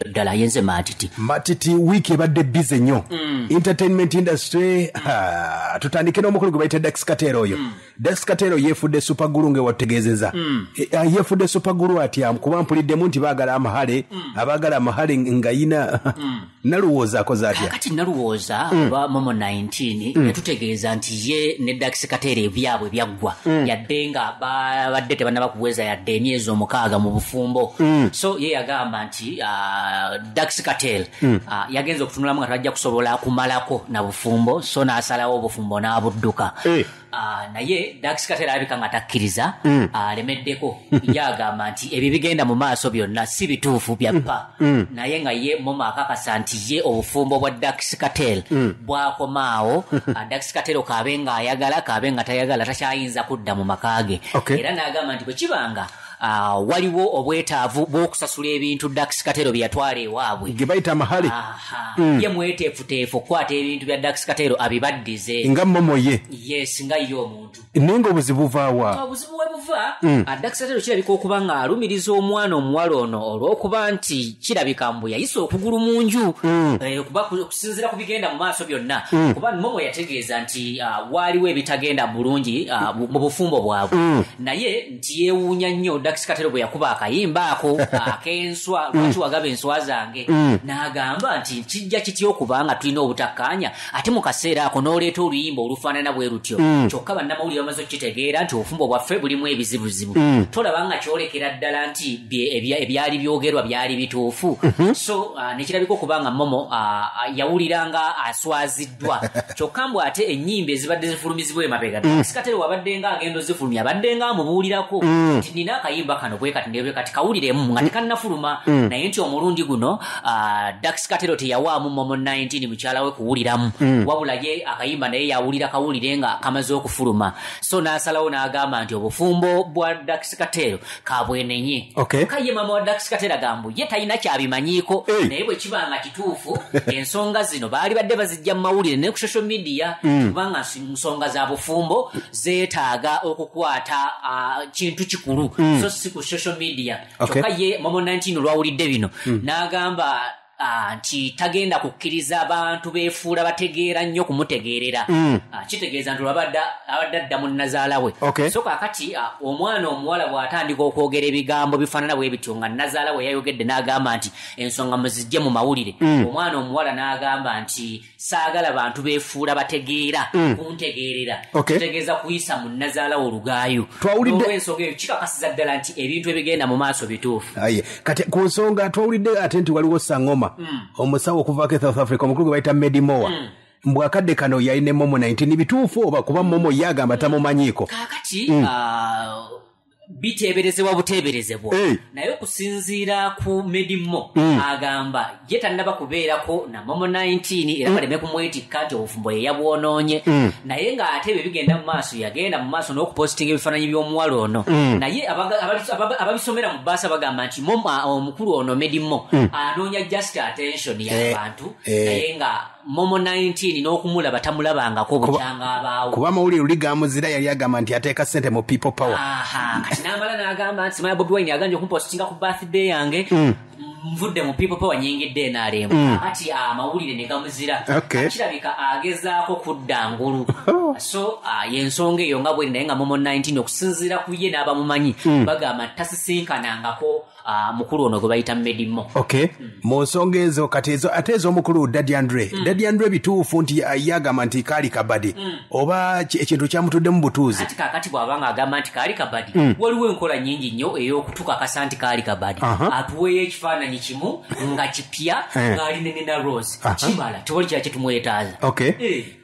Ddala yenze Matiti. Matiti, wiiki ebadde busy nnyo. Entertainment industry, ha, tutandike n'omukulu gwe bayita Dax Kartel oyo. Dax Kartel yeefudde super glue nga wategeezeza. Yeefudde super glue atya? Kuba mpuliddemu nti baagala amahale, abaagala amahale nga yina. Naluwooza akoze atya? Kakati Naluwooza oba Momo 19 yatutegeeza nti ye ne Dax Kartel ebyabwe byaggwa. Yadde nga babadde tebannaba kuweza yadde emyezi 6 mu bufumbo. So ye yagamba nti Dax Kartel yagenze okutunulamu nga tajja kusobola kumalako na bufumbo, so n'asalawo obufumbo n'abudduka. Naye Dax Kartel alabika nga takkiriza, alemeddeko. Yagamba nti ebyo bigenda mu maaso byonna si bituufu bya ppa. Naye nga ye Momo akakasa nti ye obufumbo bwa Dax Kartel bwakomaawo. Dax Kartel k'abe ng'ayagala k'abe nga tayagala takyayinza kudda mu maka ge. Era n'agamba nti bwe kibanga waliwo obwetaavu bw'okusasula ebintu Dax Kartel bye yatwala ewaabwe ge bayita amahale, ye mweteefuteefu okukwata ebintu bya Dax Kartel abibaddize nga Momo ye. Yes, nga ye omuntu. Naye ng'obuzibu buvaawa? Obuzibu we buva, Dax Kartel kirabika okuba ng'alumiriza omwana omuwala ono olw'okuba nti kirabika mbu yayisa okugulu mu nju, kuba okusinziira ku bigenda mu maaso byonna, kuba Momo yategeeza nti waaliwo ebitagenda bulungi mu bufumbo bwabwe, naye nti yeewuunya nnyo Dax Kartel bwe yakuba akayimba ako ak'enswa, lwaki wagaba enswa zange, n'agamba nti kijja kitya okuba nga tulina obutakkaanya ate mu kaseera ako n'oleeta oluyimba olufaanana bwe lutyo. Kyokka bannamawulire bamaze okukitegeera nti obufumbo bwaffe bulimu ebizibuzibu. Tolaba nga kyolekera ddala nti ebyali byogerwa byali bituufu. So nekirabika okuba nga Momo yawulira nga aswaziddwa. Kyokka mbu ate ennyimba ezibadde zifulumizibwa emabega, Dax Kartel wabadde nga agenda ozifulumya abadde nga amubuulirako nti nina akayimba kano bwe kati ne bwe kati kawuliremu nga tekannafuluma. Naye nti omulundi guno Dax Kartel teyawaamu Momo 19 mukyala we kuwuliramu, wabula ye akayimba naye yawulira kawulire nga kamaze okufuluma. So n'asalawo n'agamba nti obufumbo bwa Dax Kartel kabwenenye. Kyokka ye mama wa Dax Kartel agamba ye talina kyabimanyiiko, naye bwe kiba nga kituufu ensonga zino baali badde bazijja mu mawulire ne ku social media, kubanga nsonga za bufumbo zeetaaga okukwata kintu kikulu, so si ku social media. Kyokka ye Momo 19 olwawulidde bino n'agamba nti tagenda kukkiriza abantu beefuula bategeera nnyo kumutegeerera. Kitegeeza nti olwabadde abadde adda mu nnazaala we. So kaakati omwana omuwala bw'atandika okwogera ebigambo bifaanana bwe bityo nga nnazaala we yayogedde n'agamba nti ensonga muzijje mu mawulire, omwana omuwala n'agamba nti saagala bantu beefuula bategeera kuntegeerera. Kitegeeza kuyisa mu nnazaala we olugaayo. Olw'ensonga eyo kikakasiza ddala nti ebintu ebigenda mu maaso bituufu. Aye. Kati ku nsonga twawulidde ate nti waliwo Sangoma, omusawo okuvaako e South Africa, omukulu gwe bayita Medi Moa, mbw akadde kano yalina Momo 19. Bituufu oba? Kuba Momo ye agamba tamumanyiiko. Kaakati biteeberezebwa buteeberezebwa, naye okusinziira ku Medimo agamba ye tannaba kubeerako na Momo 19 era baleme kumwetikka nti obufumbo ye yabwonoonye. Naye ng'ate ebyo bigenda mu maaso, yagenda mu maaso n'okupositinga ebifaananyi by'omuwala ono, naye ababisomera mu bbaasa bagamba nti omukulu ono Medimo anoonya just attention y'abantu, naye nga Momo 19 n'okumulaba tamulabangako bukyanga abaawo. Kuba amawulire luli gamuzira yali agamba nti ateeka ssente mu People Power. Kati n'amala n'agamba nti simanya Bobi Wine yagambye okumpositinga ku birthday yange, nvudde mu People Power nyingidde NRM. Kati amawulire ne gamuzira. Kirabika agezaako kudda ngulu. So y'ensonga eyo nga bweri, naye nga Momo 19 okusinziira ku ye n'abamumanyi bagamba tasisinkanangako mukulu ono gwe bayita Medimo. Mu nsonga ezo kati ezo ate ez'omukulu Daddy Andre. Daddy Andre bituufu nti yagamba nti kaali kabadi, oba ekintu kyamutuddemu butuuzi? Ati kaakati bw'aba ng'agamba nti kaali kabadi, waliwo enkola nnyingi nnyo ey'okutukakasa nti kaali kabadi. Atuweeyo ekifaananyi kimu nga kipya ng'ali ne Nina Rose, kimala tewali kirala kye tumwetaaza.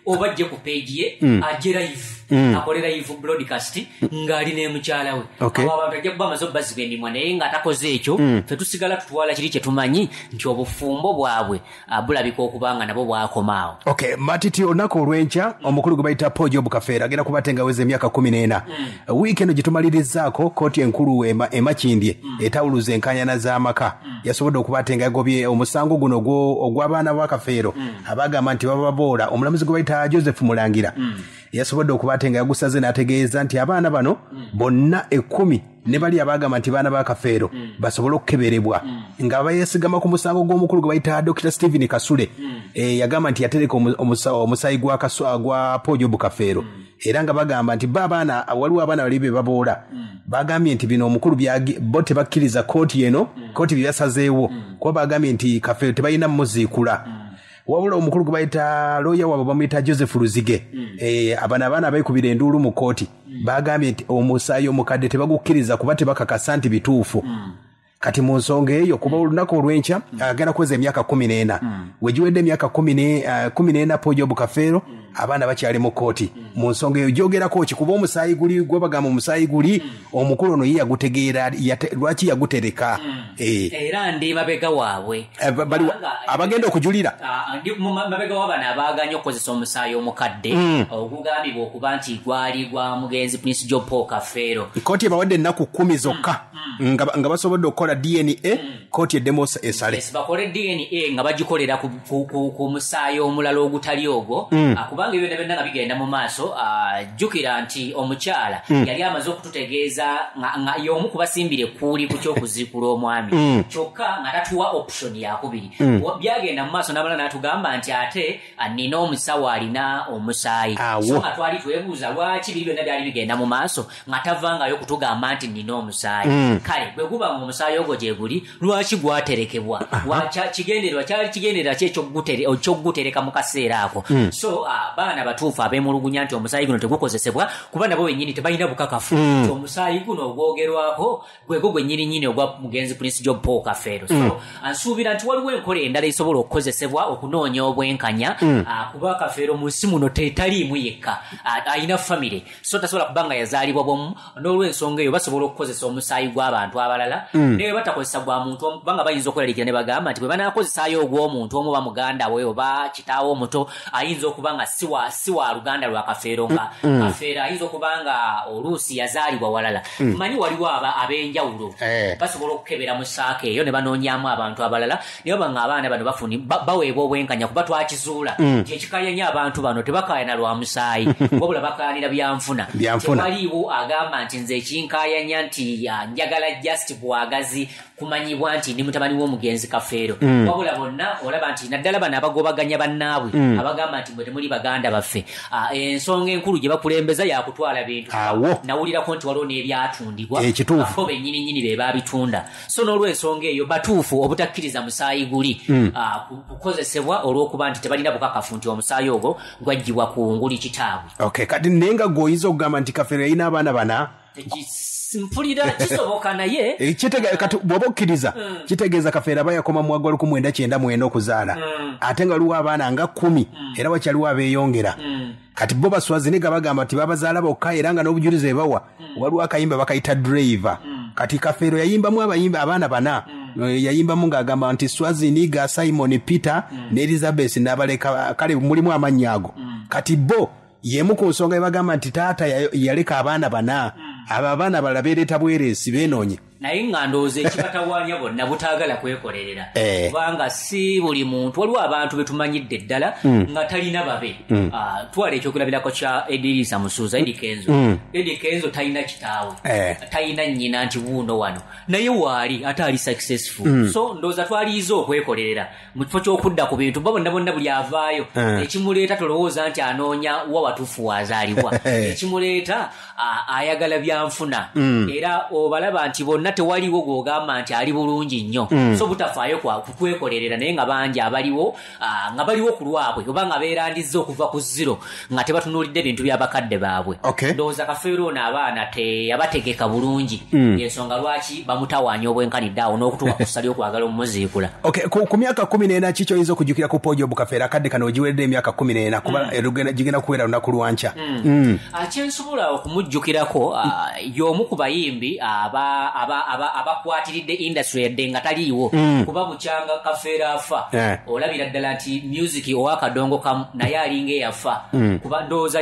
Oba ajje ku page ye, ajje live, akole live broadcast ng'ali ne mukyala we. Abo abantu ajja kuba amaze obbaziba emimwa, naye nga takoze ekyo, ffe tusigala tutwala kiri kye tumanyi nti obufumbo bwabwe bulabika okuba nga nabwo bwakomaawo. Matiti, olunaku olw'enkya omukulu gwe bayita Paul Job Kafeero agenda kuba ate ng'aweza emyaka 14. Wiiki eno gye tumalirizaako kkooti enkulu e Makindye etawuluza enkaayana z'amaka yasobodde okuba ate nga yagobye omusango guno ogw'abaana ba Kafeero abagamba nti bababoola. Omulamuzi gwe bayita Joseph Mulangira yasobodde okuba ate nga yagusaze n'ategeeza nti abaana bano bonna 10 Ne bali abagamba nti baana ba Kafeero basobole okukeberebwa, nga bayesigama ku musango gw'omukulu gwe bayita Dr. Stephen Kasule. Yagamba nti yatereka omusaayi gwa Paul Job Kafeero, era nga bagamba nti ba abaana, waliwo abaana bali be baboola, bagambye nti bino omukulu bo tebakkiriza kooti eno, kooti bye yasazeewo, kuba bagambye nti Kafeero tebalina muziikula. Wabula omukulu gwe bayita lawyer waabwe bamuyita Joseph Luzige, abano abaana abeekubira enduulu mu kooti bagambye nti omusaayi omukadde tebagukkiriza kuba tebakakasa nti bituufu. Kati mu nsonga eyo, kuba olunaku olw'enkya agenda kuweza emyaka 14, wegiwedde emyaka 14 Paul Job Kafeero, abaana bakyali mu kooti. Mu nsonga eyo gyogerako ki? Kuba omusaayi guli gwe bagamba omusaayi guli, omukulu ono ye yagutegeera, lwaki yagutereka? Era ndi mabega waabwe. Abagenda okujulira. Ndi mabega w'abano abaaganye okukozesa omusaayi omukadde ogugambibwa okuba nti gwali gwa mugenzi Prince Job Paul Kafeero. Kooti ebawadde ennaku 10 zokka nga basobodde okukola DNA, kooti eddemu esale. Bakole DNA nga bagikolera ku musaayi omulala ogutali ogwo, kubanga ebyo byonna nga bigenda mu maaso. Jjukira nti omukyala yali amaze okututegeeza nga y'omu ku basimbira ekkuuli ku ky'okuziikula omwami, kyokka nga tatuwa option yakubiri. Byagenda mu maaso n'abala n'atugamba nti ate nina omusawo alina omusaayi, so nga twali twebuuza lwaki biri byonna byali bigenda mu maaso nga tavangayo kutugamba nti nina omusaayi. Kale bwe guba nga omusaayi ogwo gye guli, lwaki gwaterekebwa? Kigendererwa kyali kigendererwa ki ekyokugutereka mu kaseera ako? So abaana batuufu abeemulugunya nti omusaayi guno tegukozesebwa, kuba nabo bennyini tebalina bukakafu nti omusaayi guno ogwogerwako gwego gwennyini nnyini ogwa mugenzi Prince Job Paul Kafeero. So nsuubira nti waliwo enkola endala esobola okukozesebwa okunoonya obwenkanya, kuba Kafeero mu nsi muno tetaliimu yekka, alina famire, so tasobola kuba nga yazaalibwa bwomu. N'olw'ensonga eyo basobola okukozesa omusaayi gw'abantu abalala, naye batakozesa gwa muntu omu, kubanga bayinza okweraliikira ne bagamba nti bwe banaakozesaayo ogw'omuntu omu oba muganda we oba kitaawe omuto, ayinza okuba nga si wa luganda lwa Kafeero, nga Kafeero ayinza okuba nga oluusi yazaalibwa walala. Manyi waliwo ab'enjawulo basobola okukebera mu saaka eyo ne banoonyaamu abantu abalala, naye oba nga abaana bano baweebwa obwenkanya, kuba twakizuula nti ekikaayanya abantu bano tebakaayana lwa musaayi, wabula bakaayanira byanfuna. Tewaliiwo agamba nti nze ekinkaayanya nti njagala just bwagazi kumanyibwa nti ndi mutabani w'omugenzi Kafeero, wabula bonna olaba nti naddala bano abagobaganya bannaabwe abagamba nti mwe temuli baganda baffe, ensonga enkulu gye bakulembeza yakutwala bintu. Nawulirako nti waliwo n'ebyatundibwa abo bennyini nnyini be baabitunda. So n'olw'ensonga eyo batuufu obutakkiriza musaayi guli kukozesebwa olw'okuba nti tebalina bukakafu nti omusaayi ogwo gwaggyibwa ku nguli kitaabwe. Okay, kati naye nga gw'oyinza okugamba nti Kafeero yalina abaana bana? Mpulira kisoboka, naye kati bw'oba okkiriza kitegeeza Kafeero aba yakoma mu mwaka 1994 okuzaala, ate nga waliwo abaana nga 10, era wakyaliwo abeeyongera. Kati bo baswaziniga bagamba nti babazaala bokka, era nga n'obujulizi ebawa waliwo akayimba bakayita Driver. Kati Kafeero yayimbamu abayimba abaana bana, yayimbamu ng'agamba nti Swaziniga, Simon Peter ne Elizabeth n'abaleka, kale mulimu amannya ago. Kati bo yemu ku nsonga ebagamba nti taata yaleka abaana bana, abo abaana abalala beereeta bwereesi beenoonye. Naye nga ndowooza ekibatawaanya bonna butaagala kwekolerera, kubanga si buli muntu, waliwo abantu betumanyidde ddala nga talina babe. Twala ekyokulabirako kya Edirisa Musuuza, Eddy Kenzo. Eddy Kenzo talina kitaawe, talina nnyina nti wuuno wano, naye waali ate ali successful. So ndowooza twaliyiza okwekolerera mu kifo ky'okudda ku bintu bo bonna bonna buli avaayo ekimuleeta tolowooza nti anoonya wa watuufu waazaalibwa, ekimuleeta ayagala byanfuna. Era obalaba nti bonna tewaliwo gw'ogamba nti ali bulungi nnyo, so butafaayo kukwekolerera. Naye nga bangi abaliwo nga baliwo ku lwabwe oba nga beerandizza okuva ku zero nga tebatunuulidde bintu by'abakadde baabwe. Ndowooza Kafeero ono abaana teyabategeka bulungi, ensonga lwaki bamutawaanya obwenkanidde awo n'okutuuka ku ssa ly'okwagala omumuziikula. Ku myaka 14 ki ky'oyinza okujjukira ku Paul Job Kafeero? Akadde kano ogiweredde emyaka 14, kuba gigenda kuwera lunaku lwankya. Kyensobola okumujjukirako, y'omu ku bayimbi abakwatiridde industry yadde nga taliiwo, kuba bukyanga Kafeero afa, olabira ddala nti music owakadongo kamu naye alinga eyafa, kuba ndowooza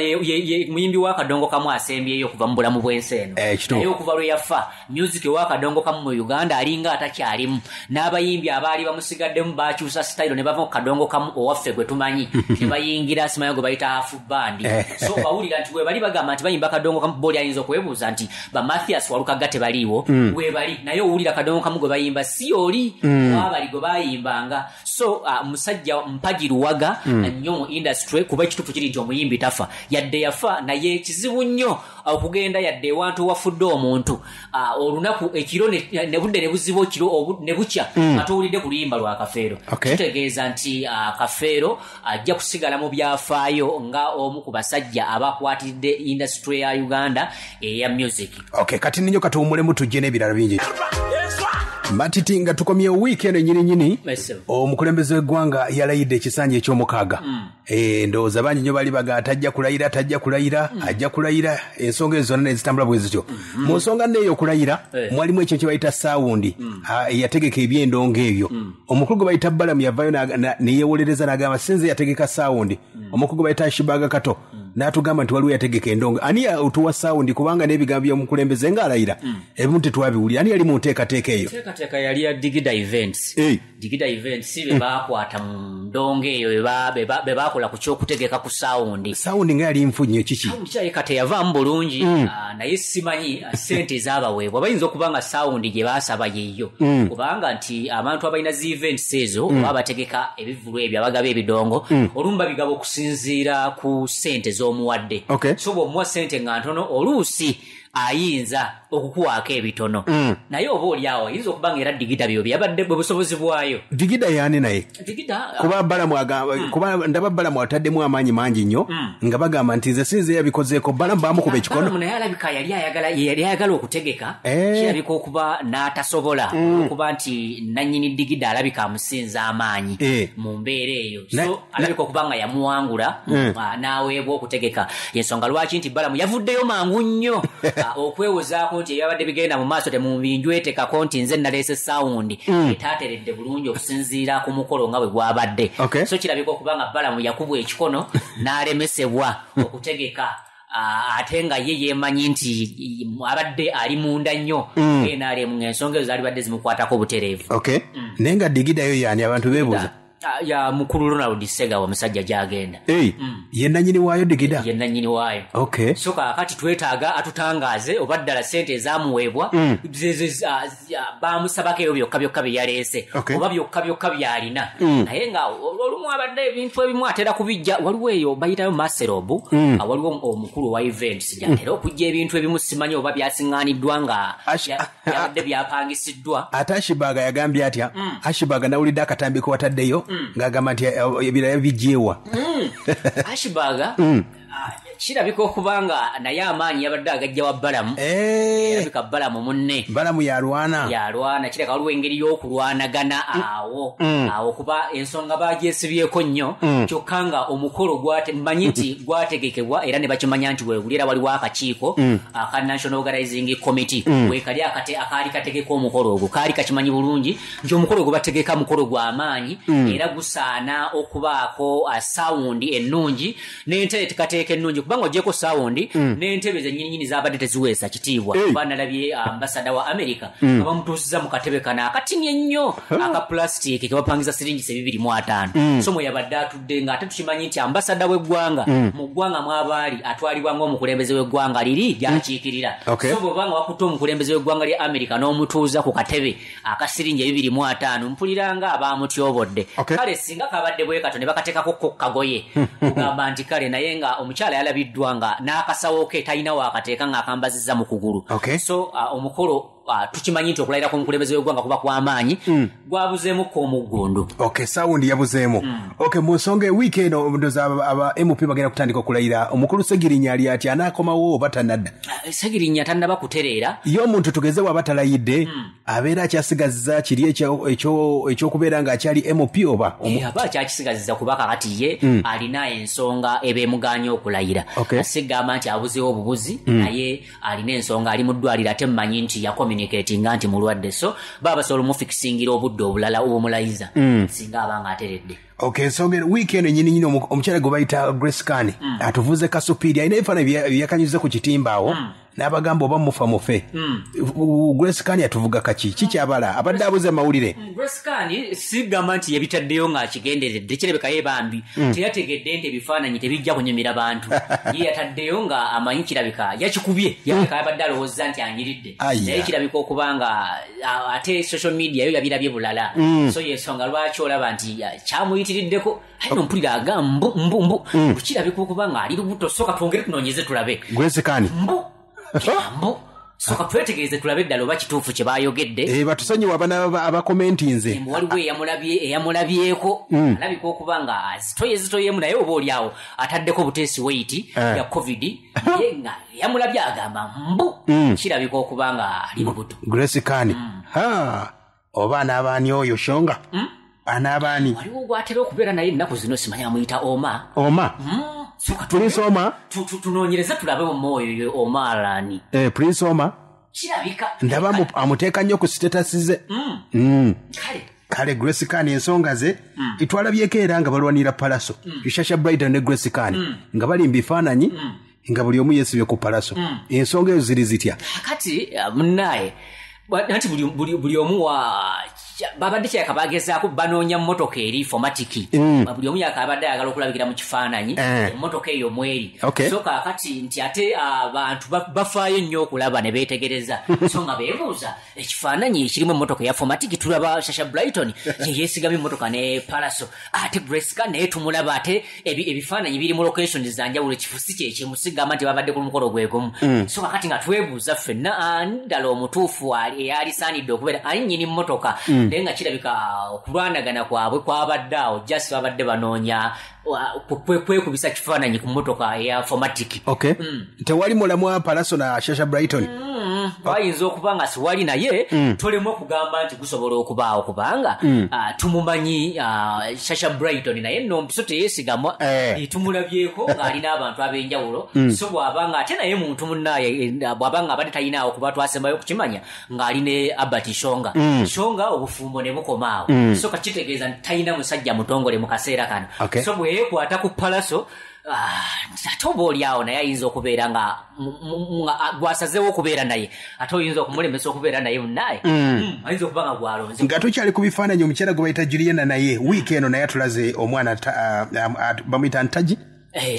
muyimbi w'akadongo kamu asembyeyo okuva mu bulamu bw'ensi eno. Naye okuva lwe yafa, music owakadongo kamu mu Uganda alinga atakyalimu, n'abayimbi abaali bamusigaddemu bakyusa style ne bava ku kadongo kamu owaffe gwe tumanyi ne bayingira simanyi gwe bayita half band. So bawulira nti bwe bali bagamba nti bayimba kadongo kamu, boli ayinza okwebuuza nti ba Mathias Walukagga tebaliiwo, webali, naye owulira kadongo kamu gwe bayimba si oli wabali gwe bayimbanga. So musajja Mpagi Luwaga nnyo mu industry, kuba ekituufu kiri nti omuyimbi tafa, yadde yafa naye kizibu nnyo okugenda yadde ewantu wafudde omuntu olunaku ekiro ne budde ne buziba ekiro ne bukya ate owulidde ku luyimba lwa Kafeero. Kitegeeza nti Kafeero ajja kusigala mu byafaayo nga omu ku basajja abakwatiridde industry ya Uganda eya music. Okay, kati ninyo katuwummulemu tujje n'ebirala bingi. Matiti, nga tukomye wiiki eno nyini nyini, omukulembeze w'eggwanga yalayidde ekisanja ekyomukaaga. Ndowooza bangi nnyo bali baga tajja kulayira, tajja kulayira, ajja kulayira, ensonga ezo zonna ne zitambula bwe zityo. Mu nsonga nneeyo okulayira mwalimu ekyo kye bayita sound eyategeka ebyendongo ebyo. Omukulu gwe bayita Balamu yavaayo ne yeewolereza n'agamba sinze yategeka sound. Omukulu gwe bayita Ashibaga Kato n'atugamba nti waliwo yategeka endongo. Ani otuwa sound, kubanga n'ebigambo by'omukulembeze ng'alayira ebimu tetwabiwulira. Ani yali mu nteekateeka eyo? Nteekateeka yali ya Digida Events. Digida Events be baakwata mu ndongo eyo, be baakola ku ky'okutegeka ku sound. Sound nga yali nfu nnyo, kiki? Sound kirabika teyavaamu bulungi, naye simanyi ssente ezaabaweebwa. Bayinza okuba nga sound gye baasaba yeeyo, kubanga nti abantu abalina zi events ezo oba abategeka ebivvulu ebyo abagaba ebidongo, olumu babigaba okusinziira ku ssente z'omuwadde. So bw'omuwa ssente nga ntono, oluusi ayinza okukuwaako ebitono, naye oba oli awo ayinza okuba nga era Digida byo byabadde bwe busobozi bwayo. Digida yaani naye? Digida kuba Balamu agamba, kuba ndaba Balamu ataddemu amaanyi mangi nnyo, nga bagamba nti nze sinze yabikozeeko. Balamu baamukuba ekikono. Balamu naye alabika yali ayagala okutegeka, kirabika okuba n'atasobola, okuba nti nannyini Digida alabika amusinza amaanyi mu mbeera eyo. So alabika okuba nga yamuwangula n'aweebwa okutegeka. Ensonga lwaki nti Balamu yavuddeyo mangu nnyo okwewozaako nti ebyabadde bigenda mu maaso temubinjwetekako nti nze naleese sound etaateredde bulungi okusinziira ku mukolo nga bwe gwabadde. So kirabika okuba nga Balamu yakubwa ekikono n'alemesebwa okutegeka, ate nga ye yeemanyi nti abadde ali munda nnyo NRM, ng'ensonga ezo zaalibadde zimukwatako butereevu. Naye nga Digida yo yaani, abantu beebuuza. Ya mukulu Ronald Ssegawa omusajja gy'agenda. Ye nannyini waayo Digida? Ye nannyini waayo. So kaakati twetaaga atutangaaze oba ddala ssente ezaamuweebwa baamusabako ebyo byokka byokka bye yaleese, oba byokka byokka by'alina. Naye nga olumu abadde ebintu ebimu atera kubijja, waliwo eyo bayitayo Maserobu, waliwo omukulu wa events gy'atera okujja ebintu ebimu simanyi oba byasiŋŋaaniddwa nga byabadde byapangisiddwa. Ate Ashibaga yagambye atya? Ashibaga nawulidde akatambi ke wataddeyo ng'agamba nti ebirala bijjeewa. Ashibaga kirabika okuba nga naye amaanyi yabadde agajja wa Balamu. Kirabika Balamu munne. Balamu yalwana. Yalwana, kirabika waliwo engeri y'okulwanagana awo. Awo kuba ensonga bagyesibyeko nnyo, kyokka nga omukolo mmanyi nti gwategekebwa era ne bakimanya nti weeguli, era waliwo akakiiko aka National Organizing Committee weekali akaali kategeka omukolo ogwo, kaali kakimanyi bulungi nti omukolo gwe bategeka mukolo gw'amaanyi, era gusaana okubaako sound ennungi n'enteekateeka ennungi, kubanga ogyeko sound n'entebe zennyininyini zaabadde teziweesa kitiibwa. Kuba nalabye ambasada wa America nga bamutuusiza mu katebe kano akatini ennyo aka plastic ke bapangiza siringi 250. So mwe yabadde atudde, nga ate tukimanyi nti ambasada w'eggwanga mu ggwanga mw'abaali atwalibwa ng'omukulembeze w'eggwanga liri gy'akiikirira. So bw'oba nga wakutte omukulembeze w'eggwanga lya America n'omutuuza ku katebe aka siringi 250, mpulira nga abaamutyobodde. Kale singa kabadde bwe kato ne bakateekako ko kagoye, kugamba nti kale, naye nga omukyala yalabiddwa nga n'akasawo ke talina waakateeka ng'akambazizza mu kugulu. So omukolo tukimanyi nti okulayira kw'omukulembeze w'eggwanga kuba kw'amaanyi, gwabuzeemukko omuggundu. Sound yabuzeemu. Mu nsonga ewiiki eno ndowooza aba MP bagenda kutandika okulayira. Omukulu Ssegirinya ali atya, anaakomawo oba tannadda? Ssegirinya tannaba kutereera. Ye omuntu tugeze bw'aba talayidde, abeera akyasigazza kiri ekyokubeera ng'akyali MP oba? Aba akyakisigazizza kuba kakati ye alina ensonga eba emugaanye okulayira. Sigamba nti abuzeewo obubuzi, naye alina ensonga, ali mu ddwaliro, ate mmanyi nti yakomye communicatinga nti mulwadde, so baba basobola omufikisingira obudde obulala obumulayiza singa aba nga ateredde. Okay, so weekend nyini nyini omukyala gwe bayita Grace Khan atuvuze kasupiri, alina ebifaananyi byakanyuze ku kitimba awo n'abagamba oba mufa mufe. Grace Khan atuvuga kaki kikyabala abadde abuze mawulire. Grace Khan sigamba nti yabitaddeyo ng'akigenderedde, kirabika ye bambi teyategedde nti ebifaananyi tebijja kunyumira bantu. Ye yataddeyo nga amanyi kirabika yakikubye, yabika abadde alowooza nti anyiridde, naye kirabika okuba nga ate social media yo yabirabye bulala. So yensonga lwaki olaba nti kyamuyitiriddeko, aye no mpulira aga mbu mbu mbu kirabika okuba nga ali lubuto. Soka twongere tunoonyeze tulabe Grace Khan mbu mbu soka twetegereze tulabe ddala oba kituufu kye baayogedde. Batusonyiwe abana abakomentinze. Waliwo eyamulabyeko alabika okuba nga azitoyezitoyemu, naye oba oli awo ataddeko buteesi weight ya COVID, ye nga eyamulabye agamba mbu kirabika okuba nga ali lubuto. Grace Khan ha oba anaabaani oyo Shonga anaabaani waliwo gwatera okubeera naye ennaku zino, simanyi amuyita Oma. Oma Prince Oma, tunoonyereze tulabe omwoyo Oma alani. Prince Oma kirabika ndaba amuteeka nnyo ku status ze. Kale Grace Khan ensonga ze twalabyeko era nga balwanira Palaso. Shasha Brighton ne Grace Khan nga bali mu bifaananyi nga buli omu yeesibye ku Palaso. Ensonga ezo ziri zitya? Kati munnaye nti buli omu babadde kyayaka bagezaako banoonya mmotoka eri formatiki. Buli omu yakabadde ayagala okulabikira mu kifaananyi emmotoka eyo mweri. So kaakati nti ate abantu bafaayo nnyo okulaba ne beetegereza, so nga beebuuza ekifaananyi ekirimu emmotoka eya formatiki, tulaba Shasha Brighton ye yeesigamye emmotoka ne Palaso, ate Grace Khan naye tumulaba, ate ebifaananyi biri mu location za njawulo, ekifo si kye kimu, sigamba nti babadde ku mukolo gwe gumu. So kaakati nga twebuuza ffenna ani ddala omutuufu eyalisaanidde okubeera ani nnyini mmotoka, naye nga kirabika okulwanagana kwabwe kwabadde awo, just babadde banoonya kwekubisa kifaananyi ku mmotoka eya formatiki. Okay. Tewali mulamu Palaso na Shasha Brighton. Bayinza okuba nga siwali, naye tolemu okugamba nti gusobola okubaawo kubanga tumumanyi Shasha Brighton, naye nno mpiso teyeesigamwa, tumulabyeko ng'alina abantu ab'enjawulo. So bw'aba nga ate naye muntu munnaye bw'aba nga abadde talinaawo kuba twasembayo okukimanya ng'ali ne Albert Shonga. Shonga obufumbo ne bukoma awo, so kakitegeeza nti talina musajja mutongole mu kaseera kano. So bwe yeekwata ku Palaso, ate oba oli awo naye ayinza okubeera nga gwasazeewo okubeera naye, ate oyinza okumulemesa okubeera naye munnaye, ayinza okuba nga gwalonze. Nga tukyali ku bifaananyi, omukyala gwe bayita Juliana naye wiiki eno naye atulaze omwana bamuyita Ntaji.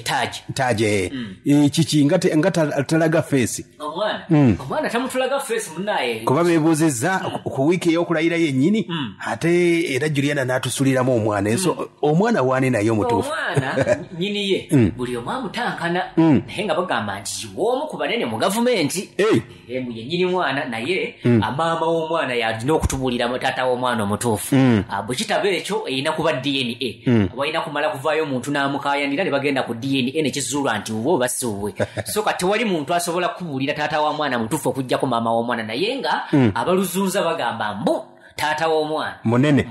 Taji. Taje. Kiki nga talaga face. Omwana tamutulaga face munnaye. Kuba beebuuzizza ku wiiki ey'okulayira yennyini, ate era Juliana n'atusuliramu omwana. So omwana waani naye omutuufu? Omwana nnyini ye buli omu amutankana, naye nga bagamba nti w'omu ku banene mu gavumenti. Ye nnyini mwana, naye amaama w'omwana yalina okutubuulira taata w'omwana omutuufu. Bwe kitaba ekyo erina kuba DNA. Walina kumala kuvaayo omuntu n'amukaayanira ne bagenda ku DNA ne kizuulwa nti wuwe oba si wuwe. So kati tewali muntu asobola kubuulira taata wa mwana mutuufu okuggyako maama w'omwana, naye nga abaluzunza bagamba mbu taata w'omwana munene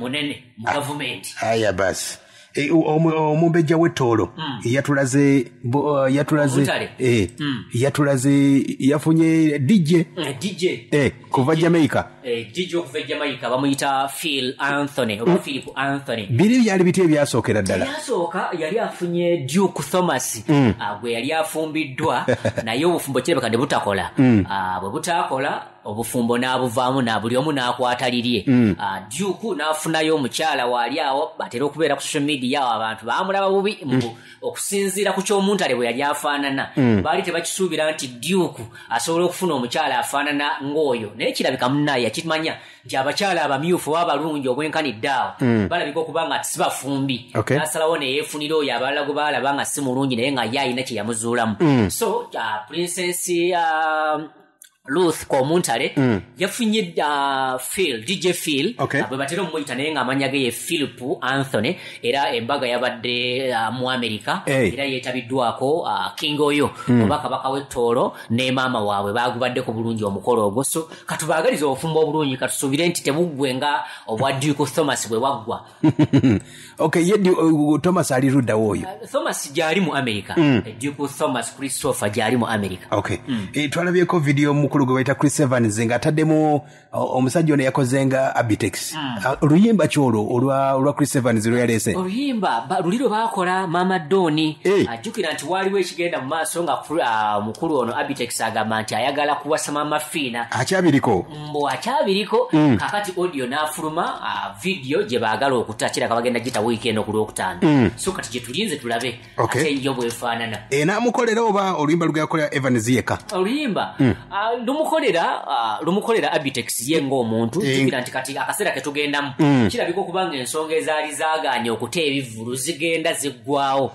mu gavumenti. Aya basi. Omumbejja w'ettoolo yatulaze yatulaze yafunye DJ kuva Jamaica. DJ okuva Jamaica bamuyita Phil Anthony oba Philip Anthony. Biri byali biti ebyasookera ddala. Ebyasooka yali afunye Duke Thomas gwe yali afumbiddwa, naye obufumbo kirabika ne butakola. Bwe butakola obufumbo n'abuvaamu na buli omu n'akwata lirye. Duke n'afunayo omukyala waali awo batera okubeera ku social media awo abantu baamulaba bubi mbu okusinziira ku ky'omuntale bwe yali afaanana. Baali tebakisuubira nti Duke asobola okufuna omukyala afaanana ng'oyo, naye kirabika munnaye yakimanya nti abakyala abamyufu oba abalungi obwenkanidde awo balabika okuba nga si bafumbi. N'asalawo ne yeefunira oyo abalala gwe baalaba nga si mulungi, naye nga ye alina kye yamuzuulamu. So Princess Ruth Komuntale yafunye Phil, DJ Phil, bwe batera omuyita, naye ng'amannya ge ye Philip Anthony, era embaga yabadde mu America, era yeetabiddwako King oyo oba kabaka w'ettoolo ne maama waabwe, baagubaddeko bulungi omukolo ogwo. So katubaagalize obufumbo obulungi, katusuubire nti tebuggwe nga obwa Duke Thomas bwe waggwa. Okay, ye Thomas ali luddawo oyo? Thomas gyali mu America. Duke Thomas Christopher gyali mu America. Okay. Twalabyeko video mukulu omukulu gwe bayita Chris Evans ng'ataddemu omusajja ono yakoze nga Abitex. Oluyimba ki olwo olwa Chris Evans lwe yaleese? Oluyimba luli lwe baakola Mama Doni. Ajjukira nti waaliwo ekigenda mu maaso nga mukulu ono Abitex agamba nti ayagala kuwasa Mama Fiina. Akyabiriko? Mbu akyabiriko. Kakati audio n'afuluma, video gye baagala okuta, kiraka bagenda gita wiiki eno ku Lwokutaano. So kati gye tulinze tulabe ate yo bw'efaanana. Enaamukolera oba oluyimba lwe yakolera Evans yekka? Oluyimba lumukolera Abitex ye ng'omuntu. Jjukira nti kati akaseera ke tugendamu kirabika okuba nga ensonga ezaali zaagaanye okuta ebivvulu zigenda ziggwawo,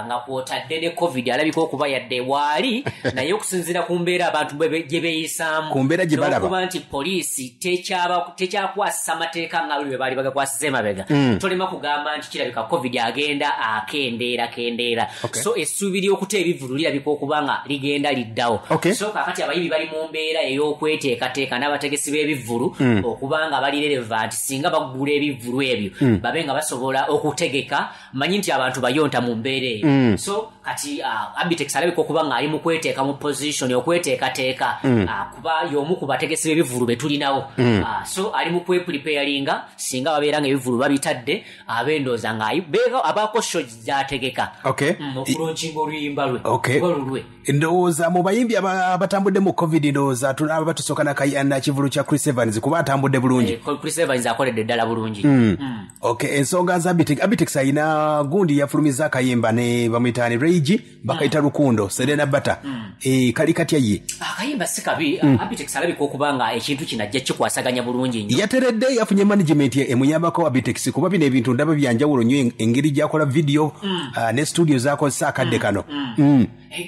nga kw'otadde ne COVID alabika okuba yadde waali, naye okusinziira ku mbeera abantu gye beeyisaamu, ku mbeera gye balaba, n'okuba nti poliisi tekyakwasisa mateeka nga bwe baali bagakwasiza emabega, tolema kugamba nti kirabika COVID agenda akendeera kendeera. So essuubi ly'okuta ebivvulu lirabika okuba nga ligenda liddawo. So kakati abayimbi bali mu mbeera ey'okweteekateeka n'abategesi b'ebivvulu okuba nga bali relevant, singa bagula ebivvulu ebyo babe nga basobola okutegeka. Manyi nti abantu bayonta mu mbeera eyo. So kati Abitex alabika okuba nga ali mu kweteeka mu position okweteekateeka, kuba y'omu ku bategesi b'ebivvulu be tulinawo. So ali mu kwepreparinga singa babeera nga ebivvulu babitadde, abendooza nga abaako show gy'ategeka okulonkinga oluyimba lwe oba lulwe. Ndowooza mu bayimbi abatambudde mu COVID, ndowooza aba tusooka nakivulu kya Chris Evans, kuba atambudde bulungi. Chris Evans akoledde ddala bulungi. Ensonga za Abitex alina gundi yafulumiza akayimba ne bamuyita Reigi, bakayita Rukundo Serena Bata. Kali katya ye? Akayimba si kabi. Abitex alabika okuba nga ekintu kino ajja kikwasaganya bulungi nnyo. Yateredde, yafunye management emuyambako Abitex, kuba bino ebintu ndaba byanjawulo nnyo, engeri gy'akola video ne studio z'akozesa akadde kano.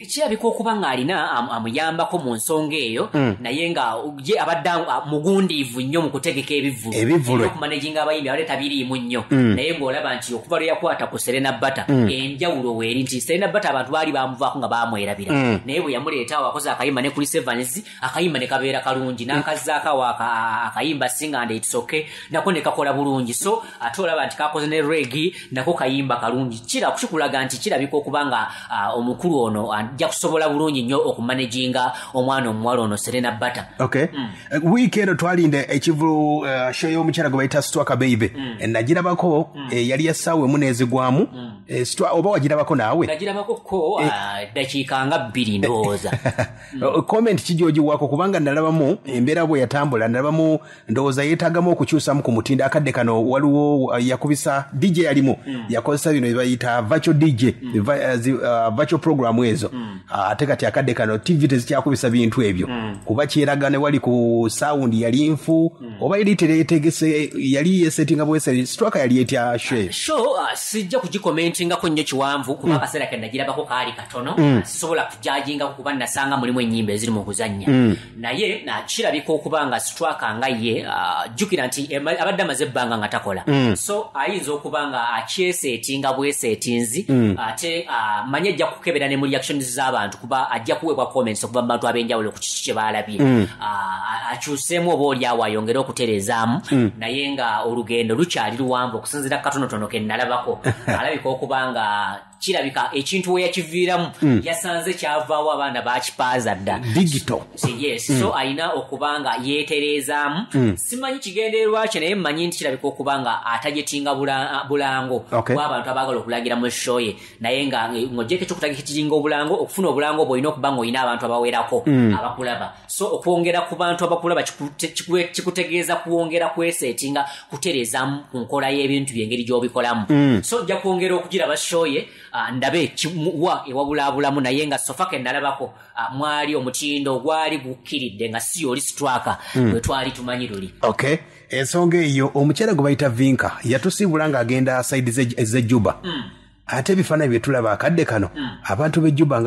Kirabika okuba ng'alina amuyambako mu nsonga eyo, naye nga ye abadde mugundiivu nnyo mu kutegeka ebivvulu, okumanaginga abayimbi abadde tabiriimu nnyo, naye ng'olaba nti okuva lwe yakwata ku Serena Bata enjawulo weeri nti Serena Bata abantu baali bamuvaako nga baamwerabira, naye bwe yamuleeta awo akoze akayimba ne Chris Evans, akayimba ne kabeera kalungi, n'akazzaako awo akayimba Sing and It's Okay nako ne kakola bulungi. So ate olaba nti kakoze ne Regi nako kayimba kalungi. Kikulaga nti kirabika okuba nga omukulu ono ajja kusobola bulungi nnyo okumanaginga omwana omuwala ono Serena Bata. Wiiki eno twalinda ekivulu show y'omukyala gwe bayita Stwaka Baby. Nagirabako, yali ya ssaawa emu n'ezigwamu. Oba wagirabako naawe? Nagirabako ko ddakiika nga 2 ndowooza. Comment ki gy'ogiwaako? Kubanga nalabamu embeera bwe yatambula, nalabamu ndowooza yeetaagamu okukyusamu ku mutindo. Akadde kano waliwo yakubisa DJ yalimu, yakozesa bino bye bayita virtual DJ, virtual program ezo. Ate kati akadde kano TV tezikyakubisa bintu ebyo, kuba kyeraga ne wali ku sound yali nfu, oba yali tereetegese, yali yesetinga bwese. Straka yali etya show? Show sijja kugikomentingako nnyo kiwanvu, kuba akaseera ke nagirabako kaali katono, sisobola kujajingako kuba nasanga mulimu ennyimba eziri mu kuzannya, naye kirabika okuba nga Straka nga ye jjukira nti abadde amaze ebbanga nga takola, so ayinza okuba nga akyesetinga bwesetinzi, ate manye ajja kukebera ne mu reactions z'abantu, kuba ajja kuweebwa comments okuva mu bantu ab'enjawulo ku kiki kye baalabye, akyuseemu oba oli awo ayongere okutereezaamu, naye nga olugendo lukyali luwanvu okusinziira ku katonotono ke nalabako. Alabika okuba nga kirabika ekintu we yakiviiramu yasanze kyavaawo, abaana bakipaaza dda digital. Yes, so alina okuba nga yeetereezaamu. Simanyi kigendererwa kye, naye mmanyi nti kirabika okuba nga atagetinga bulango bw'abantu abaagala okulangira mu show ye, naye nga ng'oggyeko ekyokutagetinga obulango, okufuna obulango bw'olina okuba ng'olina abantu abawerako abakulaba. So okwongera ku bantu abakulaba kikutegeeza kwongera kwesetinga, kutereezaamu ku nkola y'ebintu by'engeri gy'obikolamu. So ojja kwongera okugiraba show ye, ndabe wa ewabulaabulamu, naye nga sofa ke nalabako mwali omutindo gwali gukkiridde nga si oli Straka bwe twali tumanyi luli. Ensonga eyo, omukyala gwe bayita Vinka yatusiibula ng'agenda side z'e Juba. Ate ebifaananyi bye tulaba akadde kano, abantu b'e Juba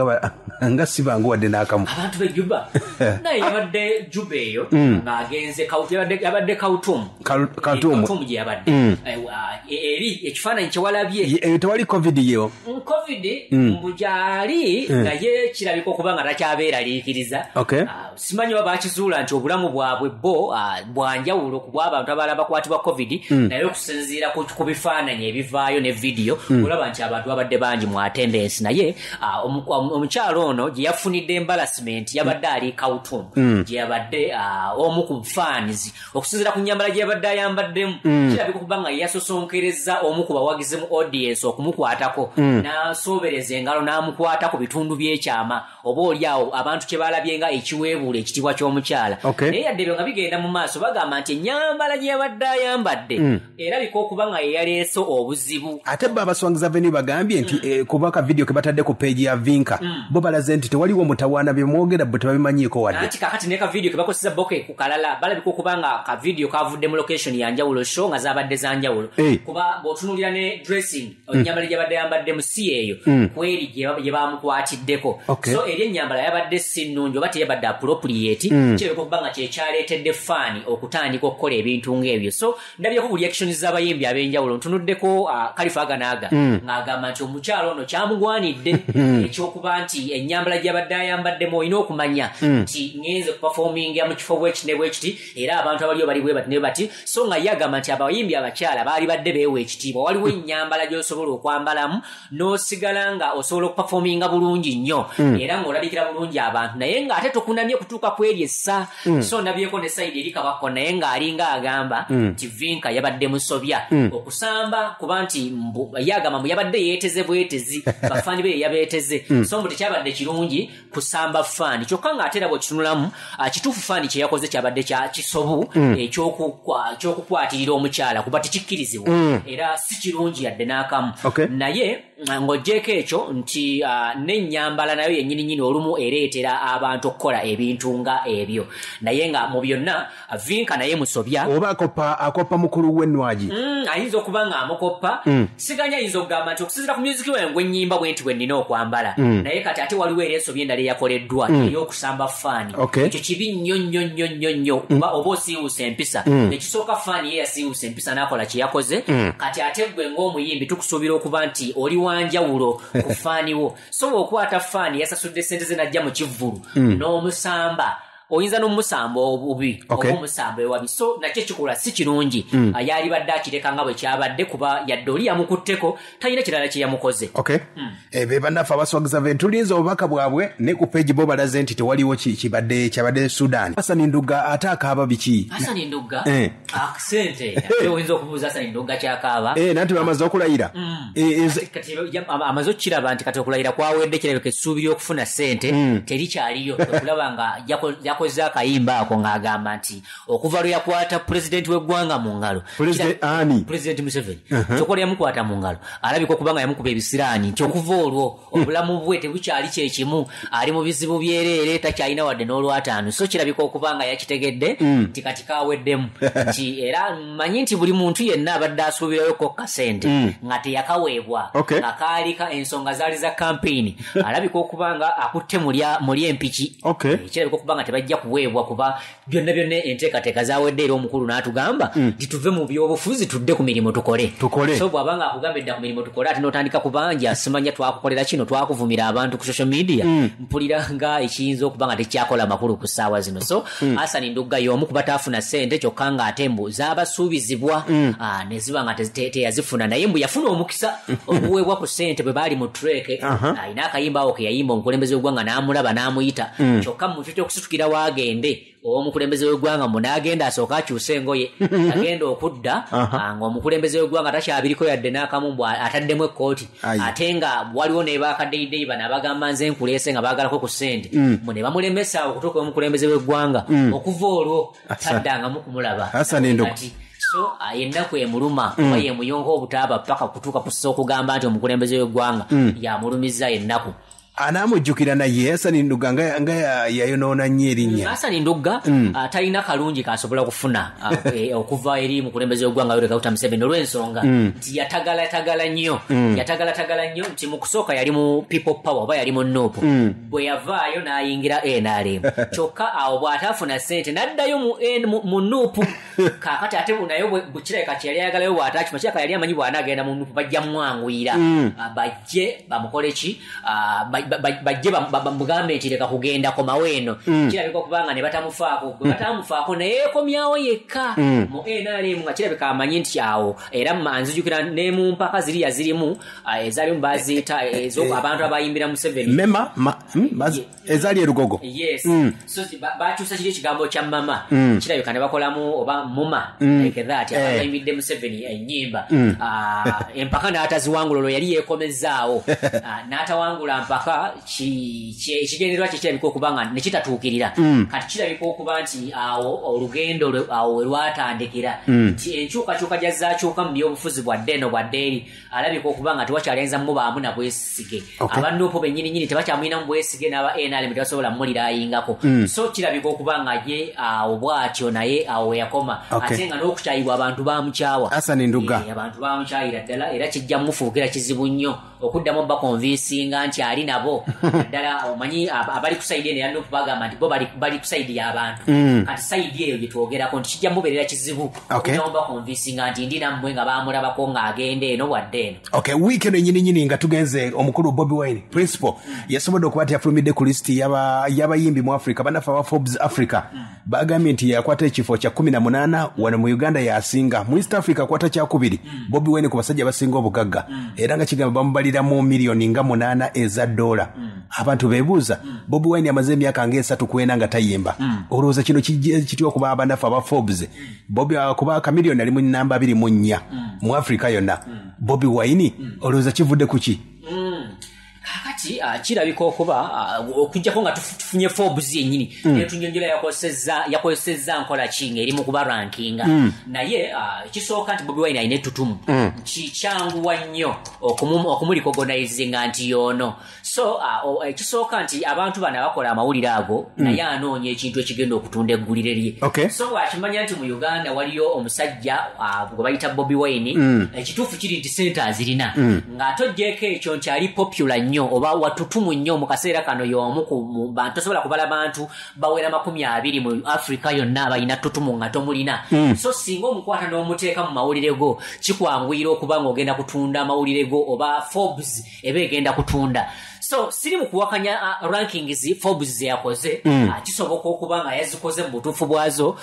nga si bangu wadde n'akamu. Abantu b'e Juba, naye yabadde Juba eyo ng'agenze yabadde Khartoum. Khartoum. Khartoum gye yabadde eri ekifaananyi kye walabye. Tewali COVID yo? COVID mbu gyali, naye kirabika okuba nga takyabeeraliikiriza. Simanyi oba bakizuula nti obulamu bwabwe bo bwanjawulo ku bw'abantu abalala bakwatibwa COVID, naye okusinziira ku bifaananyi ebivaayo ne vidiyo, olaba nti abantu babadde bangi mu attendance, naye omukyalo ono gye yafunidde embarrassment yabadde ali Khartoum, gye yabadde omu ku fans okusinziira ku nnyambala gye yabadde ayambaddemu. Kirabika okuba nga yasosonkereza omu ku bawagizi mu audience okumukwatako, n'asoobereza engalo n'amukwata ku bitundu by'ekyama, oba oli awo abantu kye balabye nga ekiweebuula ekitiibwa ky'omukyala. Naye yadde ebyo nga bigenda mu maaso, bagamba nti ennyambala gye yabadde ayambadde erabika okuba nga ye yaleese obuzibu. Ate bo aba Swangz Avenue bagambye nti kuba ka video ke batadde ku page ya Vinka, bo balaze nti tewaliwo mutawaana, bye mwogera bo tebabimanyiiko wadde. Anti kakati ne ka video ke bakozesa boke ku kalala, balabika okuba nga ka video kavudde mu location ya njawulo, show nga zabadde za njawulo, kuba bw'otunuulira ne dressing, ennyambala gye yabadde ayambadde mu si eyo kweri gye bamukwatiddeko. So eri ennyambala yabadde si nnungi oba teyabadde appropriate, kirabika okuba nga kyekyaleetedde fan okutandika okukola ebintu ng'ebyo. So ndabyeko ku reactions z'abayimbi ab'enjawulo, ntunuddeko Khalifa Aganaga ng'agamba nti omukyalo ono kyamugwanidde ekyokuba nti ennyambala gy'abadde ayambaddemu olina okumanya nti ngenze kuperforminga mu kifo bwekiti ne bwekiti, era abantu abaliyo bali bwe bati ne bati. So nga ye agamba nti abayimbi abakyala baali badde beewa ekitiibwa, waliwo ennyambala gy'osobola okwambalamu n'osigala nga osobola okuperforminga bulungi nnyo era ng'olabikira bulungi abantu, naye ng'ate tokunamye kutuuka ku eri essa. So ndabyeko ne side eri Kabako naye ng'alinga agamba nti Vinka yabadde musobya okusamba, kuba nti yagamba mbu yabadde yeeteze bwetezi, bafaani be yabeeteze, so mbu tekyabadde kirungi kusamba faani. Kyokka ng'ate era bw'okitunulamu, kituufu faani kye yakoze kyabadde kya kisobu eky'okukwatirira omukyala, kuba tekikkirizibwa era si kirungi yadde n'akamu. Naye ng'oggyeko ekyo nti n'ennyambala nayo yennyini nnyini olumu ereetera abantu okukola ebintu nga ebyo, naye nga mu byonna Vinka naye musobya. Oba akoppa mukulu w'ennwagi, ayinza okuba nga amukoppa. Siganya ayinza okugamba nti okusinziira ku music wange ennyimba bwe nti bwe nnina okwambala, naye kati ate waliwo era ensobi endala eyakoleddwa ey'okusamba faani. Ekyo kibi nnyo nnyo nnyo nnyo nnyo, kuba oba osiiwuusa empisa. Ekisooka faani ye yasiiwuusa empisa n'akola kye yakoze, kati ate ggwe ng'omuyimbi tukusuubira okuba nti oli wanjawulo ku faani wo. So bw'okwata faani yasasudde ssente ze n'ajja mu kivvulu n'omusamba, oyinza n'omusamba obubi oba omusamba ewabi, so nakyo kikola si kirungi. Yalibadde akireka nga bwe kyabadde, kuba yadde oli yamukutteko talina kirala kye yamukoze. Be bannaffe aba Swangz Avenue tulinze obubaka bwabwe ne ku page bo balaze nti tewaliwo kibadde kyabadde Sudan. Hassan Ndugga ate akaaba biki? Hassan Ndugga sente ate oyinza okubuuza Hassan Ndugga kyakaaba. Nanti bamaze okulayira. Kati amaze okukiraba nti kati okulayira kwawedde, kirabika essuubi ly'okufuna ssente terikyaliyo, okulaba nga yakoze akayimba ako ng'agamba nti okuva lwe yakwata pulezidenti w'eggwanga mu ngalo, Pulezidenti Museveni, kyokka yamukwata mu ngalo alabika okuba nga yamukuba ebisiraani, nti okuva olwo obulamu bwe tebukyali kyekimu, ali mu bizibu byereere, takyalina wadde n'olwataano. So kirabika okuba nga yakitegedde nti kati kaweddemu, nti era mmanyi nti buli muntu yenna abadde asuubirayoko kasente nga teyakaweebwa, nga kaalika ensonga zaali za kampeyini, alabika okuba nga akutte muli empiki. Kirabika okuba nga tebajja kuweebwa, kuba byonna byonna enteekateeka zawedde, era omukulu n'atugamba nti tuve mu byobufuzi tudde ku mirimu tukole. So bw'aba nga akugamba edda ku mirimu tukole, ate n'otandika kubanja simanya twakukolera kino, twakuvumira abantu ku social media, mpulira nga ekiyinza okuba nga tekyakola makulu ku ssaawa zino. So Hassan Ndugga y'omu ku bataafuna ssente, kyokka ng'ate mbu zaabasuubizibwa ne ziba nga teyazifuna, naye mbu yafuna omukisa okuweebwa ku ssente bwe baali mu trek. Alina akayimba awo ke yayimba omukulembeze w'eggwanga n'amulaba n'amuyita, kyokka mu kifo ky'okusitukira waagende omukulembeze w'eggwanga mbu n'agenda asooka akyuse engoye, agenda okudda ng'omukulembeze w'eggwanga takyabiriko yadde n'akamu, mbu ataddemu ekkooti, ate nga waliwo ne baakaddeyideyi bano abagamba nze nkuleese nga baagalako ku ssente, mbu ne bamulemesa okutuuka omukulembeze w'eggwanga. Okuva olwo taddangamu kumulaba. So ennaku emuluma oba yemuyonka obutaaba paka kutuuka ku ssa okugamba nti omukulembeze w'eggwanga yamulumizza ennaku. Anaamujjukira naye Hassan Ndugga nga yayonoona nnyo erinnya. Hassan Ndugga talina kalungi kasobola kufuna okuva eri mukulembeze w'eggwanga Yoweri Kaguta Museveni, olw'ensonga nti yatagalatagala nnyo, yatagalatagala nnyo nti mu kusooka yali mu People Power oba yali mu NUP, bwe yavaayo n'ayingira NRM, kyokka awo bw'ataafuna ssente n'addayo mu NUP. Kaakati ate naye kirabika kye yali ayagalayo bw'ataakima, kirabika yali amanyi bw'anaagenda mu NUP bajja mwanguyira, bajje bamukole ki, bajje bamugambe nti leka kugenda komawo eno. Kirabika okubanga ne batamufaako, bwe batamufaako naye yeekomyawo yekka mu NRM, nga kirabika amanyi nti awo era nzijukira ne mu mpaka ziri yazirimu ezaalimu baziyita abantu abayimbira Museveni mema ezaali erugogo. Yes. So bakyusa kiri ekigambo kya mama, kirabika ne bakolamu oba muma like that, abayimbidde Museveni ennyimba. Empaka n'ataziwangula, olwo yali yeekomezaawo n'atawangula mpaka, ekigendererwa kye kirabika okuba nga ne kitatuukirira. Kati kirabika okuba nti awo olugendo awo we lwatandikira, nti enkyukakyuka gyazaakyuka mu byobufuzi bwadde eno bwadde eri, alabika okuba nga tewakyalenza mubaamu na bwesige. Aba NUP bennyininyini tebakyamulinamu bwesige, n'aba NRM tebasobola mmuliraayingako. So kirabika okuba nga ye awo bw'atyo naye awo we yakoma. Ate nga n'okukyayibwa abantu baamukyawa. Hassan Nduga. Abantu baamukyayira ddala, era kijja mmufuukira kizibu nnyo okuddamu bakonvinsinga nti ali nabo. Ddala omanyi abali ku sayidi eno ya NUP bagamba nti bo bali ku sayidi y'abantu. Kati sayidi eyo gye twogerako nti kijja mubeerera kizibu okuddamu bakonvinsinga nti ndi nammwe nga baamulabako ng'agenda eno bwadde eno. Okay, wiiki eno nnyini nga tugenze, omukulu Bobi Wine principal yasobodde okuba nti yafulumidde ku lisiti y'abayimbi mu Africa, bannaffe aba Forbes Africa bagambye nti yakwata ekifo kya 18 wano mu Uganda, yasinga mu East Africa akwata kyakubiri. Bobi Wine ku basajja basinga obugagga, era nga kigamba bamubaliramu miliyoni nga 8 eza dola. Abantu beebuuza, Bobi Wine amaze emyaka nga 3 nga tayimba. Olowooza kino kitya okuba abannaffe aba Forbes Bobi kuba Chameleone ali mu namba 24 mu Africa yonna. Bobi Wine olowooza kivudde ku ki? Kakati kirabika okuba okujjako nga tufunye Forbes yennyini netunyonjola yakozesezza nkola ki ng'eri mu kubarankinga. Naye kisooka nti Bobi Wine alina ettutumu, kikyanguwa nnyo okumulikogonaizinga nti y'ono. So ekisooka nti abantu bano abakola amawulire ago naye anoonya ekintu ekigenda okutunda eggulire lye. So bw'akimanya nti mu Uganda waliyo omusajja gwe bayita Bobi Wine, ekituufu kiri nti ssente azirina, ng'ate oggyeko ekyo nti ali popular nnyo oba watutumu nnyo mu kaseera kano, y'omu ku bantu tosobola kubala bantu bawera 20 mu Africa yonna abalina tutumu nga tomulina. So singa omukwata n'omuteeka mu mawulire go, kikwanguyira okuba ng'ogenda kutunda amawulire go oba Forbes eba egenda kutunda. So siri mu kuwakanya rankings Forbes ze yakoze, kisoboka okuba nga yazikoze mu butuufu bwazo,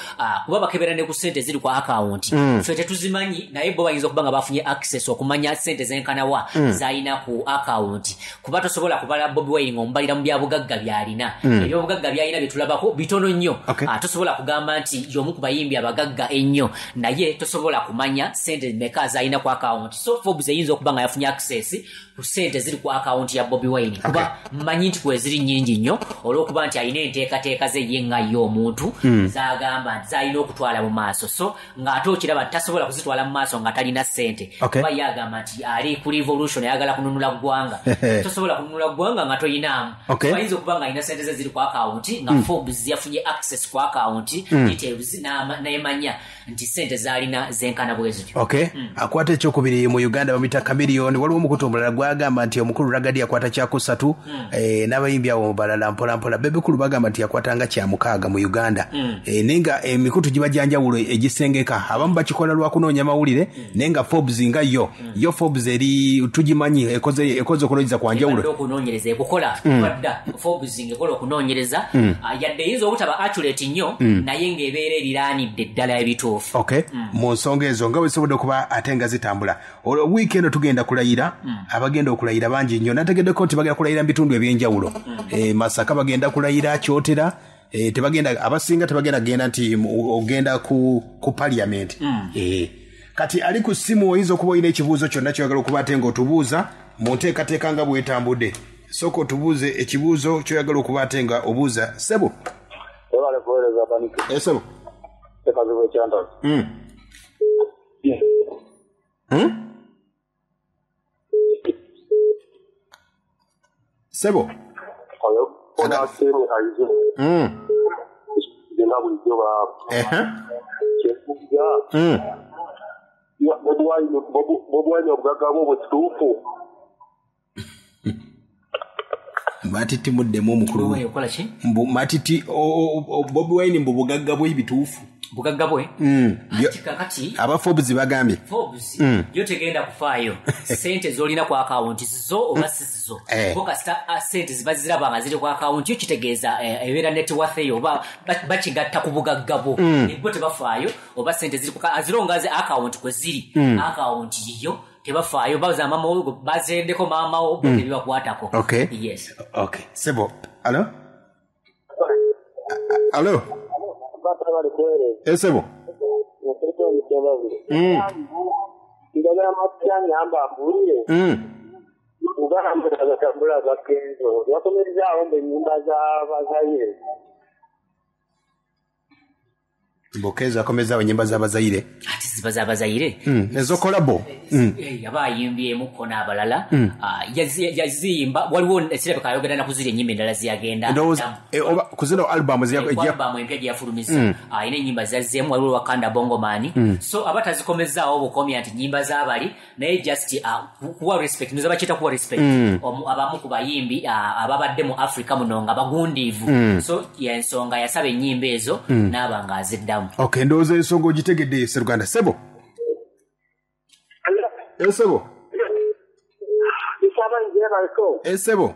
kuba bakebera ne ku ssente ziri ku akawunti. Ffe tetuzimanyi, naye bo bayinza okuba nga bafunye access okumanya ssente zenkanawa z'alina ku akawunti, kuba tosobola kubala Bobi Wine ng'omubalira mu byabugagga by'alina. Ebyobugagga by'alina bye tulabako bitono nnyo. Tosobola kugamba nti y'omu ku bayimbi abagagga ennyo, naye tosobola kumanya ssente meka z'alina ku akawunti. So Forbes eyinza okuba nga yafunye access ku ssente ziri ku akawunti ya Bobi Wine, kuba mmanyi nti kweziri nnyingi nnyo olw'okuba nti alina enteekateeka ze ye nga ye omuntu z'agamba nti z'alina okutwala mu maaso. So ng'ate okiraba nti tasobola kuzitwala mu maaso nga talina ssente, kuba ye agamba nti ali ku revolution, ayagala kununula ggwanga. Tosobola kununula ggwanga nga toyinaamu. Ayinza okuba nga alina ssente ze ziri ku akawunti, nga Forbes yafunye access ku akawunti details n'emanya nti ssente z'alina zenkana bwe zityo. Akwata ekyokubiri mu Uganda bamuyita Chameleone. Waliwo omukutu omulala gwagamba nti omukulu Ragadi akwata kyakusatu, n'abayimbi abo balala mpola mpola. Bebe Cool bagamba nti yakwatanga kya 6 mu Uganda. Naye nga emikutu giba gya njawulo egisengeka, abamu bakikola lwa kunoonya mawulire, naye nga Forbes nga yo Forbes eri tugimanyi ekoze okunoonyereza kwa njawulo. Okunoonyereza ekukola badda Forbes ng'ekola okunoonyereza, yadde eyinza obutaba accurate nnyo, naye ng'ebeera eriraanidde ddala ebituufu. Mu nsonga ezo nga bwe zisobodde okuba ate nga zitambula, wiiki eno tugenda kulayira. Abagenda okulayira bangi nnyo, nategeddeko nti bagenda kulayira mu bitundu ebyenjawulo. Masaka bagenda kulayira, Kyotera tebagenda, abasinga tebagenda genda nti ogenda ku parliament. Kati ali ku ssimu oyinza okuba olina ekibuuzo kyonna ky'oyagala okuba ate ng'otubuuza mu nteekateeka nga bw'etambudde. Sooka otubuuze ekibuuzo ky'oyagala okuba ate nga obuuza. Ssebo. Ssebo. Sebo. Matiti muddemu omukulu. Mbu Matiti Bobi Wine mbu bugagga bwe bituufu. Bugagga bwe kati aba Forbes bagambye Forbes yo tegenda kufaayo sente z'olina ku akawunti zizo oba si zizo, bo kasita sente ziba ziraba nga ziri ku akawunti yo, kitegeeza ebeera net worth eyo oba bakigatta ku bugagga bwo. Bo tebafaayo oba sente ziri azilonga ze akawunti kwe ziri, akawunti yiyo, tebafaayo baza mama wo bazendeko maama wo, bo tebibakwatako. Yes. Okay, sebo. Alo, alo. Esebo. Njagala matya mbuulire. Uganda gatambula gakenzo yakomerezaawo mbe ennyumba z'abazayire. Mbokezo akomezaawo ennyimba z'abazayire. Ati ziba z'abazayire ezo kolabo. Yaba ayimbyemukko n'abalala, yaziyimba waliwo kirabika ayogera na kuziri ennyimba endala ziyagenda Ndowooza oba ku zino album album empya gye yafulumiza ayina ennyimba zazzeemu, waliwo Wakanda Bongo Man. So aba tazikomezaawo bukomya nti nnyimba z'abali, naye just kuwa respect, nizo bakiyita kuwa respect abamu ku bayimbi ababadde mu Africa muno nga bagundiivu. So yensonga yasaba ennyimba ezo n'aba nga aziddamu. Okay, ndowooza ensonga ogitegedde, Seruganda. Sebo. Esebo. Esebo.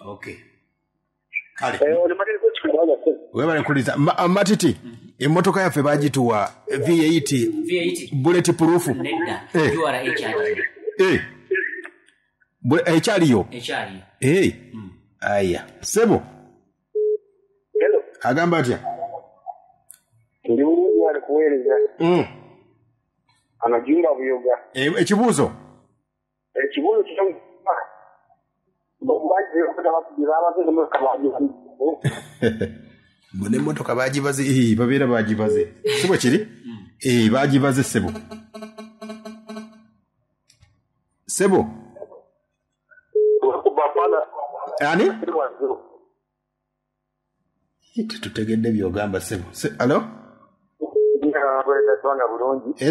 Okay. Kale. Webale kuliza. Matiti, emmotoka yaffe bagituwa V8, V8 bullet proof. Nedda, URA ekyaliyo. Ekyaliyo. Ekyaliyo. Aya. Sebo. Hello. Agamba atya? Ndi bulungi wali kuweereza. Amajumba Buyoga. Ekibuuzo. Ekibuuzo kyo Mbona emmotoka bagibaze, babeera bagibaze. Sebo kiri? Bagibaze sebo. Sebo. Ani? Tutegedde by'ogamba sebo. Alo?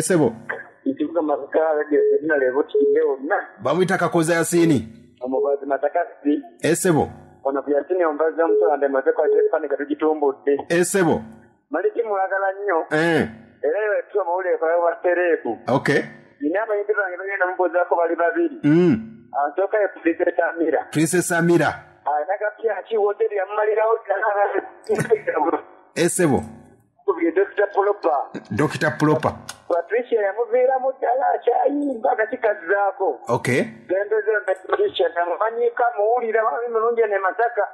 Sebo. Bamuyita Kakoza Yasini. Esebo. Ono Yasini ombazi omutola ndemaze kwa Stefani katugitumbudde. Esebo. Maliki mulagala nnyo. Era ewe amawulire kwa basereebu. Okay. Nina abayimbi bange bagenda mubuuzaako bali babiri. Ansooka ye Princess Amira. Princess Amira. Alina kapya ki woteri yamumalirawo ddala. Esebo. Dr. Proper. Dr. Proper. Patricia yamuviiramu ddala akyayimba akakikazzaako. Okay. Patricia namumanyika muwulira mulungi ne Masaka.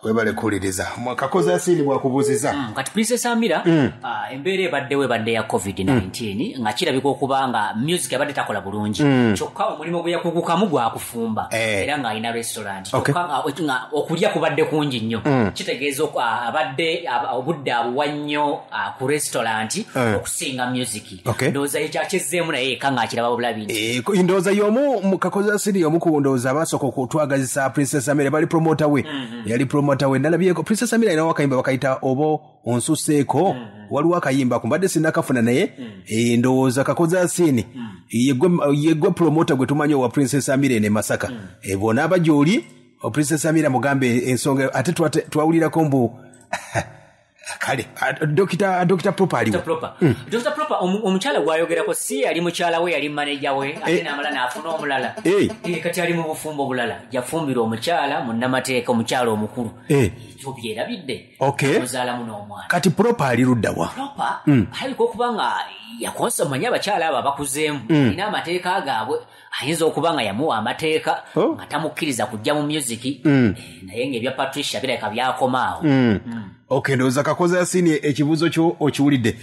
Webale kuwuliriza. Kakoza Yasini bwakubuuziza. Kati Princess Amira, embeera ebaddewo ebadde ya COVID-19 nga kirabika okuba nga music abadde takola bulungi. Kyokka omulimu gwe yakugukamu gwakufumba era ng'alina restaurant. Kyokka nga okulya kubadde kungi nnyo. Kitegeeza abadde obudde abuwa nnyo ku restaurant okusinga music. Ndowooza ekyakizzeemu naye eka ng'akiraba bulabi nti. Ndowooza y'omu Kakoza Yasini y'omu ku ndowooza abasooka okutwagazisa Princess Amira, bali promoter we. Yali promoter we. Nalabyeko Princess Amira alina akayimba bakayita obo onsuseeko. Waliwo akayimba ako mbadde sinnakafuna naye ndowooza Kakoza Yasini yegwe promoter gwe tumanyi owa Princess Amira ene Masaka. Bw'onaaba gy'oli Princess Amira mugambe ensonga ate twawulirako mbu kale Dr. Proper aliwo. Dr. Proper omukyala gwayogerako si yali mukyala we, yali manager we, ate n'amala n'afuna omulala. Kati ali mu bufumbo bulala, yafumbirwa omukyala munnamateeka, omukyala omukulu. Ekyo byerabidde. Omuzaalamu n'omwana. Kati Proper ali ludda wa? Proper alabika okuba nga yakosa omanyi abakyala abo abakuzeemu alina amateeka gaabwe, ayinza okuba nga yamuwa amateeka nga tamukkiriza kujja mu music, naye ng'ebya Patricia birabika byakomaawo. Okay, ndowooza Kakoza Yasini ekibuuzo kyo okiwulidde.